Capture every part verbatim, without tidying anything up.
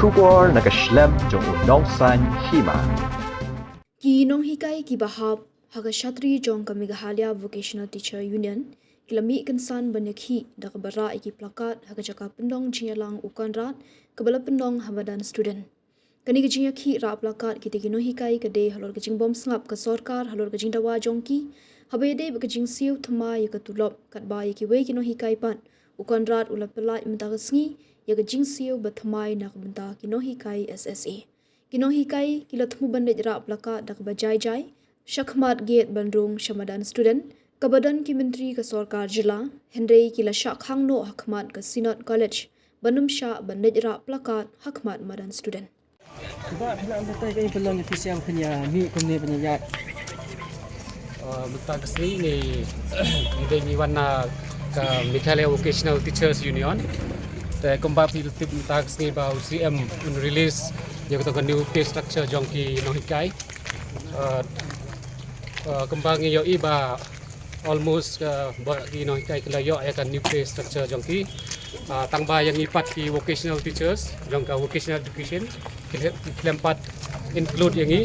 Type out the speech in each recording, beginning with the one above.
Khubor na ka shlem jong u nongsaiñ hima. Ki nonghikai kiba hap ha ka shatri jong ka Meghalaya Vocational Teacher Union ki la mih kynsan ban ïakhih da kaba rah ïa ki plakat ha ka jaka pynlong jingïalang u Conrad kaba la pynlong ha madan student. Kane ka jingïakhih rah plakat kita ki nonghikai ka dei halor ka jingbym sngap ka sorkar halor ka jingdawa jong ki, haba ïadei bad ka jingsiew thymmai ïa ka tulop, katba ïa kiwei ki nonghikai pat u Conrad u la pyllait mynta ka sngi ïa ka jingsiew ba thymmai na ka bynta ki nonghikai S S A. Ki nonghikai ki la thmu ban leit rah plakat da kaba jai jai sha khmat gate ban rung sha madan student, kaba don ki myntri ka sorkar jylla, hynrei ki la shah khang noh ha khmat ka Synod College ban ym shah ban leit rah plakat ha khmat madan student. Ba phi la ym batai ka i pynlong ïa phi sha phin ïa mih kumne phin ïa ïaid. Uh, mynta ka sngi ngi, ngi dei ngi wan na ka Meghalaya Vocational Teachers Union. Te kumba phi la tip mynta ka sngi ba u C M un release ïa kata ka new pay structure jong ki nonghikai. Uh, uh, kumba ngi ïohi ba almost, uh, ba ki nonghikai ki la ïoh ïa ka new pay structure jong ki. Uh, tang ba ïa ngi pat ki vocational teachers jong ka vocational education ki khlem, ki khlem pat include ïa ngi.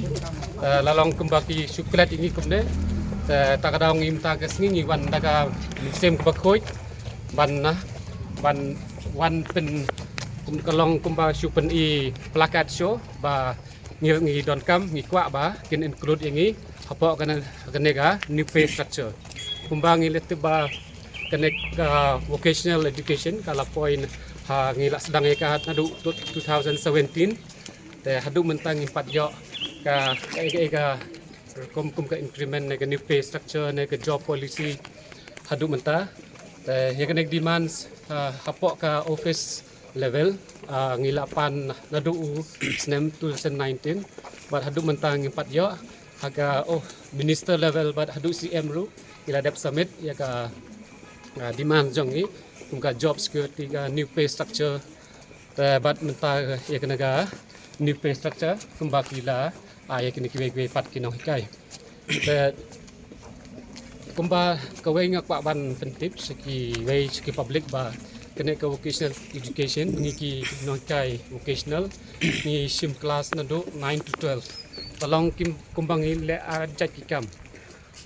Uh, la long kumba ki shu klet ïa ngi kumne. Uh, ta ka daw ngi mynta ka sngi ngi wan da ka mynsiem kaba khuid ban, uh, ban wan pyn, kum ka long kumba shu pyni plakat shuh ba ngi, ngi donkam, ngi kwah ba kin include ïa ngi hapoh kane, kane ka new pay structure. Kumba ngi la tip ba kane ka vocational education ka la poi ha, ngi la sdang ïa ka naduh two thousand seventeen. Te haduh mynta ngim pat ïoh ka, ka, ka, ka kum, kum ka increment ne ka new pay structure ne ka job policy haduh mynta. Te ïa kane ka demands, ah, hapoh ka office level, ah, ngi la pan naduh u snem two thousand nineteen bad haduh mynta ngim pat ïoh. Ha ka, oh, minister level bad haduh C M ruh ngi la dep submit ïa ka, ah, demand jong ngi kum ka job security, ka new pay structure. Te bad mynta ïa kane ka new pay structure kumba ki la ai ïa kine kiwei kiwei pat ki nonghikai. Te kumba kawei nga kwah ban pyntip sha kiwei sha ki public ba kane ka vocational education, ngi ki nonghikai vocational ngi shim class naduh nine to twelve. Te long kim, kumba ngi leh ar jait ki kam,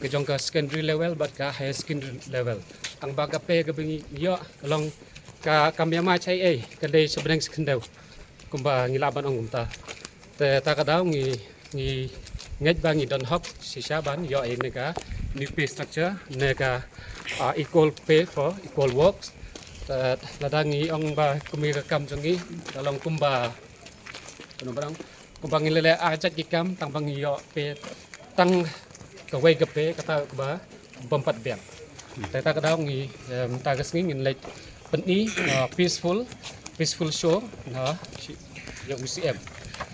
ka jong ka secondary level bad ka higher secondary level. Tang ba ka pay kaba ngi ïoh ka long ka kam ïa ma chai ei ka dei sha bneng sha khyndew. Kumba ngi lah ban ong kumta. Te ta ka daw ngi, ngi ngeit ba ngi don hok shisha ban ïoh ïa kane ka new pay structure ne ka, ah, equal pay for equal works. Te lada ngi ong ba kum ïa ka kam jong ngi ka long kumba, kumba ngi leh leh ar jait ki kam tang ba ngi ïoh pay tang kawei ka pay kata kaba bym pat biang. Te ta ka daw ngi, eh, mynta ka sngi ngin leit pyni, eh, peaceful, peaceful show na shi, ïa u C M.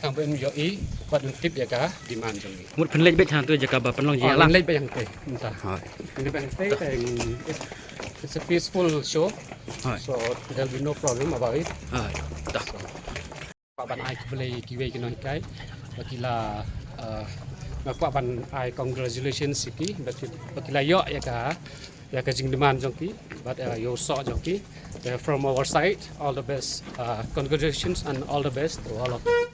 Tang ba un ïohi bad un tip ïa ka demand jong ngi. Mut phin leit beit hangto jaka ba pynlong jingïalang. Leit beit hangto mynta. Hooid. Leit beit hangto, it's, it's a peaceful show. Hooid. So there'll be no problem about it. Hooid. Dah. So. Kwah ban ai khublei kiwei ki nonghikai ba ki la, uh, nga kwah ban ai congratulations ïa ki ba ki, ba ki la ïoh ïa ka, ïa ka jingdemand jong ki bad, uh, ïa u soh jong ki. Uh, from our side, all the best, uh, congratulations and all the best to all of you.